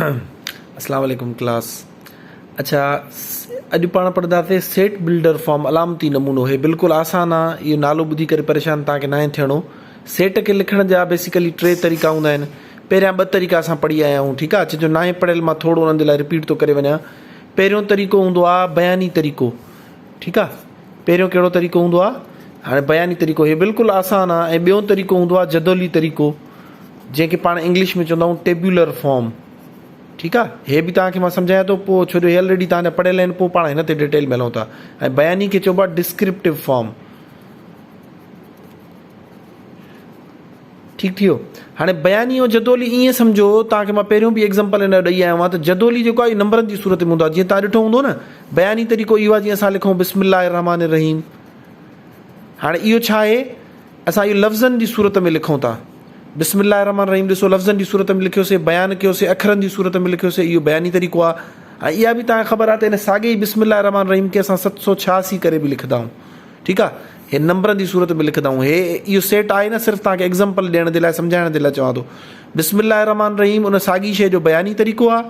اسلام عليڪم ڪلاس اڇا اڄ پاڻ پڙهنداسين سيٽ بلڊر فارم علامتي نمونو هي بلڪل آسان آ اهو نالو ٻڌي ڪري پريشان توهان کي ناهي ٿيڻو سيٽ کي لکڻ جا بيسيڪلي ٽي طريقا هوندا آهن پهريان ٻه طريقا اسان پڙهي آيا آهيون ٺيڪ آ جن جو ناهي پڙهيل مان ٿورو انهن جي لاء رپيٽ ٿو ڪري وڃان پهريون طريقو هوندو آ بياني طريقو ٺيڪ آ پهريون ڪهڙو طريقو هوندو آ هاڻي بياني طريقو هي بلڪل آسان آ ۽ ٻيون طريقو هوندو آ جدولي طريقو جنهن کي پاڻ انگلش ۾ چوندا آهيون ٽيبيولر فارم ٺيڪ آ هي به توهان کي مان سمجهايان ٿو پوء ڇو جو هي الريڊي توهان جا پڙهيل آهن پوء پاڻ هن تي ڊيٽيل ۾ هلون ٿا ۽ بياني کي چئبو آ ڊسڪرپٽو فارم ٺيڪ ٿي ويو هاڻي بياني ۽ جدولي ائين سمجهو توهان کي مان پهريون به ايگزامپل هن جو ڏئي آيو آهيان ته جدولي جيڪو آهي نمبرن جي صورت ۾ هوندو آهي جيئن توهان ڏٺو هوندو نه بياني طريقو اهو آهي جيئن اسان لکون بسم الله الرحمن الرحيم هاڻي اهو ڇا آهي اسان اهو لفظن جي صورت ۾ لکون ٿا. بسم الله الرحمٰن الرحيم ڏسو لفظن جي صورت ۾ لکيوسي، بيان ڪيوسي، اکرن جي صورت ۾ لکيوسي اهو بياني طريقو آهي ۽ اها به توهان کي خبر آهي ته ان ساڳي ئي بسم الله الرحمٰن الرحيم کي اسان 786 ڪري به لکندا آهيون ٺيڪ آهي هي نمبرن جي صورت ۾ لکندا آهيون هي اهو سيٽ آهي نه صرف توهان کي ايگزامپل ڏيڻ جي لاء سمجهائڻ جي لاء چوان ٿو بسم الله الرحمٰن الرحيم ان ساڳي شيء جو بياني طريقو آهي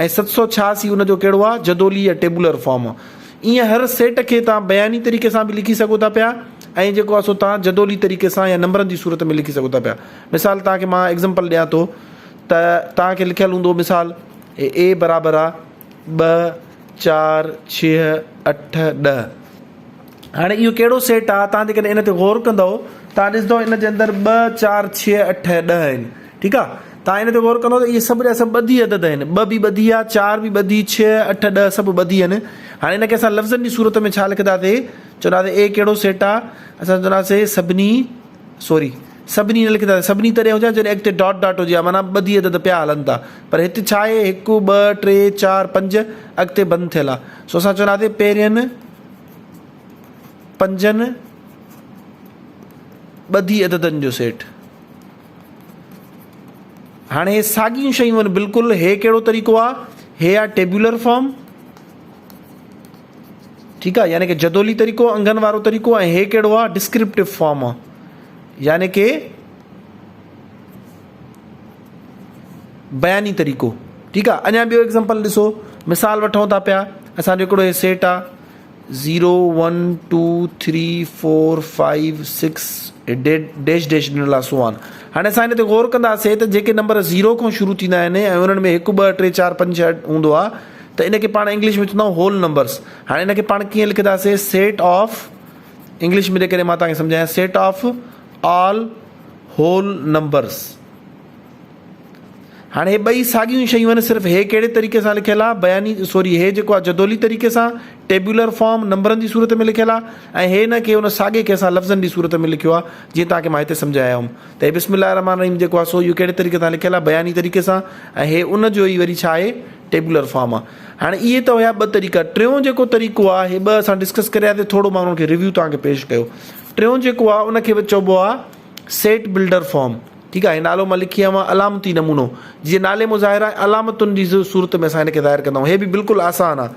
۽ 786 ان جو ڪهڙو آهي جدولي يا ٽيبولر فارم آهي ائين هر سيٽ کي توهان بياني طريقي سان به لکي سگهو ٿا پيا ۽ جيڪو آهي سو توهان جدولي طريقي سان يا نمبرن جي صورت ۾ لکي سگهو ٿا پيا. مثال توهان کي مان ايگزمپل ڏيان ٿو ته توهان کي لکيل هوندو مثال اي برابر آ ٻه چار ڇهه اٺ ڏهه هاڻي اهو ڪهڙو سيٽ آ توهان جيڪڏهن ان تي غور ڪندؤ توهان ڏسندؤ ان جي اندر ٻه چار ڇهه اٺ ڏهه آهن ٺيڪ آ توهان ان تي غور ڪندو ته اهي سڀ جا سڀ ٻڌي عدد آهن ٻه به ٻڌي آ چار به ٻڌي ڇهه اٺ ڏهه سڀ ٻڌي آهن هاڻي ان کي اسان لفظن جي صورت ۾ ڇا لکنداسي چونداسي اي ڪهڙو سيٽ آ اسان چونداسي سڀني سوري سڀني نه لکنداسي سڀني تڏهن هجي جڏهن اڳتي ڊاٽ ڊاٽ هجي ها معنيٰ ٻڌي عدد پيا هلن ٿا پر هت ڇا آهي هڪ ٻه ٽي چار پنج اڳتي بند ٿيل آ سو اسان چونداسي پهرين پنجن ٻڌي عددن جو سيٽ هاڻي هي ساڳيون شيون آهن بلڪل هي ڪهڙو طريقو آ هي آ ٽيبولر فارم ٺيڪ آ يعني کہ جدولي طريقو انگن وارو طريقو ۽ هي ڪهڙو آ ڊسڪرپٽو فارم آ يعني کہ بياني طريقو ٺيڪ آ اڃا ٻيو ايگزامپل ڏسو مثال وٺون ٿا پيا اسان جو هڪڙو هي سيٽ آ zero one two three four five six dash dash ڏنل آهي سو آن هاڻي اسان هن تي غور ڪنداسين ته جيڪي نمبر زيرو کان شروع ٿيندا آهن ۽ انهن ۾ هڪ ٻه ٽي چار پنج ڇهه هوندو آهي ته ان کي پاڻ انگلش ۾ چوندا آهيون هول نمبرس هاڻي ان کي پاڻ ڪيئن لکنداسين سيٽ آف انگلش ۾ جيڪڏهن مان توهان کي سمجهايان set of all whole numbers هاڻي هي ٻئي ساڳيون شيون آهن صرف هي ڪهڙي طريقي سان لکيل آهي بياني سوري هي جيڪو آهي جدولي طريقي سان ٽيبولر فارم نمبرن جي صورت ۾ لکيل آهي ۽ هي نه ڪي ان ساڳي کي اسان لفظن جي صورت ۾ لکيو آهي جيئن توهان کي مان هتي سمجهايا هئم ته هي بسم الله الرحمن الرحيم جيڪو آهي سو اهو ڪهڙي طريقي سان لکيل آهي بياني طريقي سان ۽ هي ان جو ئي وري ڇا آهي ٽيبولر فارم آهي هاڻي اهي ته هيا ٻه طريقا ٽيون جيڪو طريقو آهي هي ٻه اسان ڊسڪس ڪري آياسي ٿورو مان انهن کي ريويو توهان کي پيش ڪيو ٽيون جيڪو آهي ان کي به چئبو آهي سيٽ بلڊر فارم ٺيڪ آهي نالو مان لکي آيو آهيان علامتي نمونو جيئن نالي مان ظاهر آهي علامتن جي صورت ۾ اسان هن کي ظاهر ڪندا آهيون هي به بلڪل آسان آهي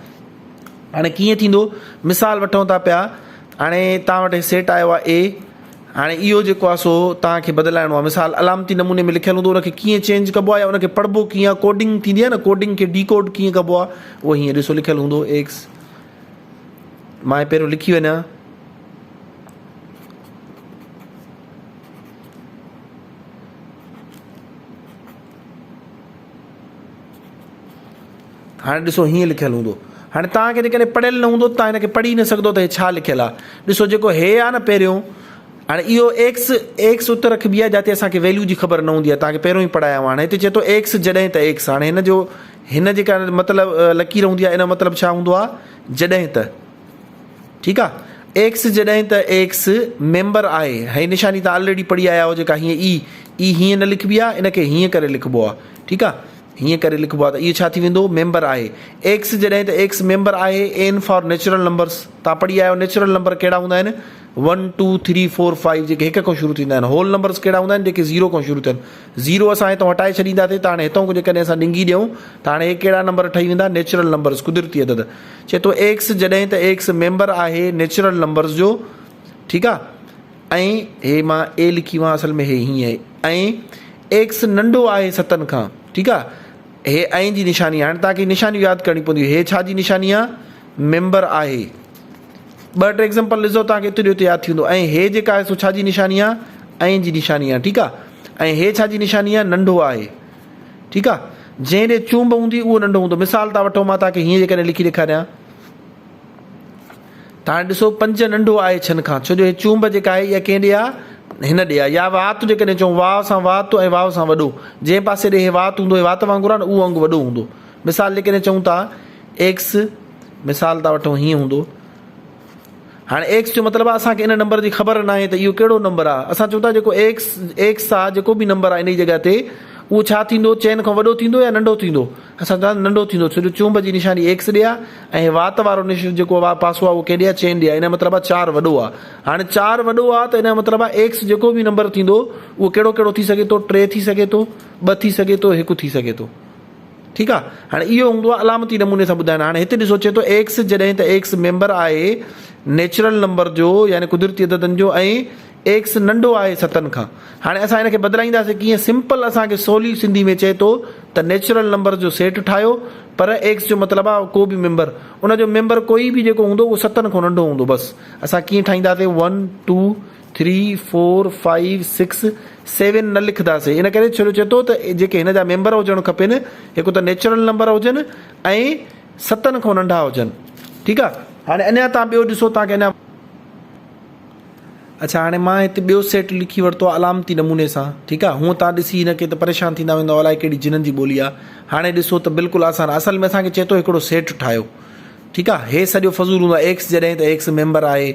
هاڻي ڪيئن ٿيندو مثال وٺون ٿا پيا هاڻي توهان وٽ سيٽ آيو آهي اي هاڻي اهو جيڪو آهي سو توهان کي بدلائڻو آهي مثال علامتي نموني ۾ لکيل هوندو ان کي ڪيئن چينج ڪبو آهي يا ان کي پڙهبو ڪيئن آهي ڪوڊنگ ٿيندي آهي نه ڪوڊنگ کي ڊي ڪوڊ ڪيئن ڪبو آهي اهو هيئن ڏسو لکيل هوندو ايڪس مان پهريون لکي وڃان هاڻي ڏسو هيئن لکيل هوندو هاڻي توهان کي جيڪڏهن پڙهيل نه هوندو توهان هن کي پڙهي نه سگهندو ته هي ڇا لکيل آهي ڏسو جيڪو هي آهي نه پهريون هاڻي اهو ايڪس ايڪس اتي رکبي آهي جاتي اسان کي ويليو جي خبر نه هوندي آهي توهان کي پهريون ئي پڙهايو هاڻي هتي چئي ٿو ايڪس جڏهن ته ايڪس هاڻي هن جو هن جيڪا مطلب لڪير هوندي آهي ان جو مطلب ڇا هوندو آهي جڏهن ته ٺيڪ آ ايڪس جڏهن ته ايڪس ميمبر آهي هي نشاني تان آلريڊي پڙهي آيا آهيو جيڪا هيئن اي اي هيئن نه لکبي آ ان کي هيئن ڪري لکبو آ ٺيڪ آ هيئن ڪري لکبو آ ته اهو ڇا ٿي ويندو ميمبر آهي ايڪس جڏهن ته ايڪس ميمبر آهي اين فار نيچرل نمبرس تان پڙهي آيا آهيو نيچرل نمبر ڪهڙا هوندا آهن one two three four five جيڪي هڪ کان شروع ٿيندا آهن هول نمبرس ڪهڙا هوندا آهن جيڪي زيرو کان شروع ٿين زيرو اسان هتان هٽائي ڇڏينداسين ته هاڻي هتان جيڪڏهن اسان ڏنگي ڏيون ته هاڻي هي ڪهڙا نمبر ٺهي ويندا نيچرل نمبرس قدرتي عدد چئي ٿو ايڪس جڏهن ته ايڪس ميمبر آهي نيچرل نمبرز جو ٺيڪ آ ۽ هي مان اي لکي وان اصل ۾ هي هيئن آهي ۽ ايڪس ننڍو آهي ستن کان ٺيڪ آ هي ۽ جي نشاني آهي. هاڻي توهان کي نشانيون ياد ڪرڻيون پونديون. هي ڇا جي نشاني آهي؟ ميمبر آهي. ٻه ٽي ايگزامپل ڏسو توهان کي اتي جو اتي ياد ٿي ويندو. ۽ هي جيڪا آهي سو ڇا جي نشاني آهي؟ ۽ جي نشاني آهي. ٺيڪ آهي. ۽ هي ڇا جي نشاني آهي؟ ننڍو آهي. ٺيڪ آهي. جنهن ڏي چونب هوندي اهو ننڍو هوندو. مثال تان وٺو مان توهان کي هيئن جيڪڏهن لکي ڏيکاريان. ته هاڻي ڏسو پنج ننڍو آهي ڇهن کان ڇو جو هي چونب جيڪا آهي اها ڪنهن ڏي آهي هن ڏي آهي يا وات جيڪڏهن چئون واء سان وات ۽ واء سان وڏو جنهن پاسي ڏي هي وات هوندو هي وات وانگر آهي نه اهو انگ وڏو هوندو مثال جيڪڏهن چئون ٿا ايڪس مثال ٿا وٺون هيئن هوندو هاڻي ايڪس جو مطلب آهي اسان کي ان نمبر جي خبر ناهي ته اهو ڪهڙو نمبر آهي اسان چئون ٿا جيڪو ايڪس ايڪس آهي جيڪو به نمبر آهي ان جي جڳهه تي اهو ڇا ٿيندو چئن کان وڏو ٿيندو يا ننڍو ٿيندو اسان چوندا آهيون ننڍو ٿيندو ڇو جو چونب جي نشاني ايڪس ڏي آ ۽ وات وارو نش جيڪو پاسو آ اهو ڪنهن ڏي آ چئن ڏي آ ان جو مطلب آ چار وڏو آ هاڻي چار وڏو آ ته ان جو مطلب آ ايڪس جيڪو به نمبر ٿيندو اهو ڪهڙو ڪهڙو ٿي سگهي ٿو ٽي ٿي سگهي ٿو ٻه ٿي سگهي ٿو هڪ ٿي سگهي ٿو ٺيڪ آ هاڻي اهو هوندو آ علامتي نموني سان ٻڌائڻ هاڻي هتي ڏسو چئي ٿو ايڪس جڏهن ته ايڪس ميمبر آهي نيچرل نمبر جو يعني قدرتي عددن جو ۽ ايڪس ننڍو آهي ستن کان. هاڻي اسان ان کي بدلائينداسين ڪيئن؟ سمپل اسان کي سولي سنڌي ۾ چئي ٿو ته نيچرل نمبر جو سيٽ ٺاهيو پر ايڪس جو مطلب آهي ڪو به ميمبر ان جو ميمبر ڪوئي به جيڪو هوندو اهو ستن کان ننڍو هوندو بس اسان ڪيئن ٺاهينداسين one two three four five six seven نه لکنداسين ان ڪري ڇو جو چئي ٿو ته جيڪي هن جا ميمبر هجڻ کپن هڪ ته نيچرل نمبر هجن ۽ ستن کان ننڍا هجن ٺيڪ آهي هاڻي اڃا تان ٻيو ڏسو تان کي اڃا اڇا هاڻي مان هتي ٻيو سيٽ لکي ورتو آهي علامتي نموني سان ٺيڪ آهي هونء تان ڏسي هن کي ته پريشان ٿيندا ويندؤ الائي ڪهڙي جنن جي ٻولي آهي هاڻي ڏسو ته بلڪل آسان آهي اصل ۾ اسان کي چئي ٿو هڪڙو سيٽ ٺاهيو ٺيڪ آهي هي سڄو فضول هوندو آهي ايڪس جڏهن ته ايڪس ميمبر آهي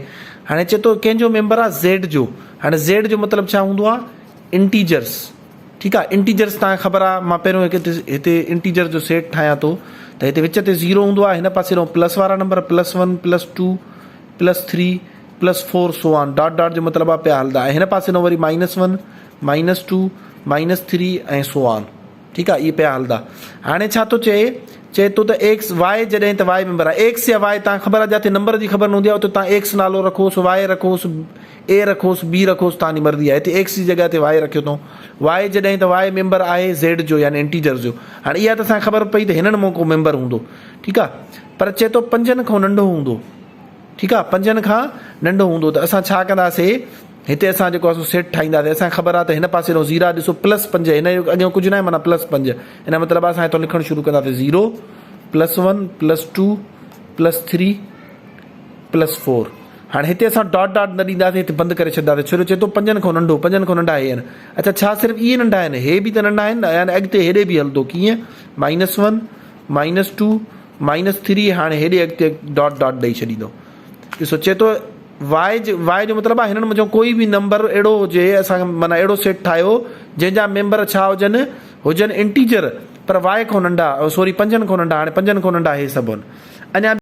هاڻي چئي ٿو ڪنهن جو ميمبر آهي زيڊ جو هاڻي زيڊ جو مطلب ڇا هوندو آهي انٽيجرس ٺيڪ آهي انٽيجرس تان خبر آهي مان پهريون هڪ هتي انٽيجر جو سيٽ ٺاهيان ٿو ته هتي وچ تي زيرو هوندو آهي هن پاسي ڏانهن پلس وارا number plus one plus two plus three plus four so on dot dot جو مطلب آ پيا هلدا ۽ هن پاسي نو وري minus one minus two minus three ۽ so on ٺيڪ آ اهي پيا هلدا هاڻي ڇا ٿو چئي چئي ٿو ته ايڪس وائي جڏهن ته وائي ميمبر آ ايڪس يا وائي تان خبر آ جاٿي نمبر جي خبر نه هوندي آ اتي تان ايڪس نالو رکوس وائي رکوس اي رکوس بي رکوس تان جي مرضي آ هتي ايڪس جي جڳهه تي وائي رکيو اٿئون وائي جڏهن ته وائي ميمبر آهي زيڊ جو يعني انٽيجر جو هاڻي اها ته اسان کي خبر پئي ته هنن مان ڪو ميمبر هوندو ٺيڪ آ پر چئي ٿو پنجن کان ننڍو هوندو ٺيڪ آ پنجن کان ننڍو هوندو ته اسان ڇا ڪنداسي هتي اسان جيڪو آ سو سيٽ ٺاهينداسي اسان کي خبر آ ته هن پاسي ڏانهن زيرا ڏسو پلس پنج هن جو اڳيان ڪجهه ناهي معنيٰ پلس پنج ان جو مطلب آ اسان هتان لکڻ شروع ڪنداسي zero plus one plus two plus three plus four هاڻي هتي اسان ڊاٽ ڊاٽ نه ڏينداسي هتي بند ڪري ڇڏنداسي ڇو جو چئي ٿو پنجن کان ننڍو پنجن کان ننڍا هي آهن اڇا ڇا صرف اهي ننڍا آهن هي به ته ننڍا آهن نه يعني اڳتي هيڏي به هلندو ڪيئن minus one minus two minus three هاڻي هيڏي اڳتي ڊاٽ ڊاٽ ڏئي ڇڏيندو ڏسو چئي ٿو وائي جي وائي جو مطلب آهي هنن منجهان ڪوئي به نمبر اهڙو هجي اسان معنيٰ اهڙو سيٽ ٺاهيو جنهن جا ميمبر ڇا هجن هجن انٽيجر پر وائي کان ننڍا سوري پنجن کان ننڍا هاڻي پنجن کان ننڍا هي سڀ آهن اڃا.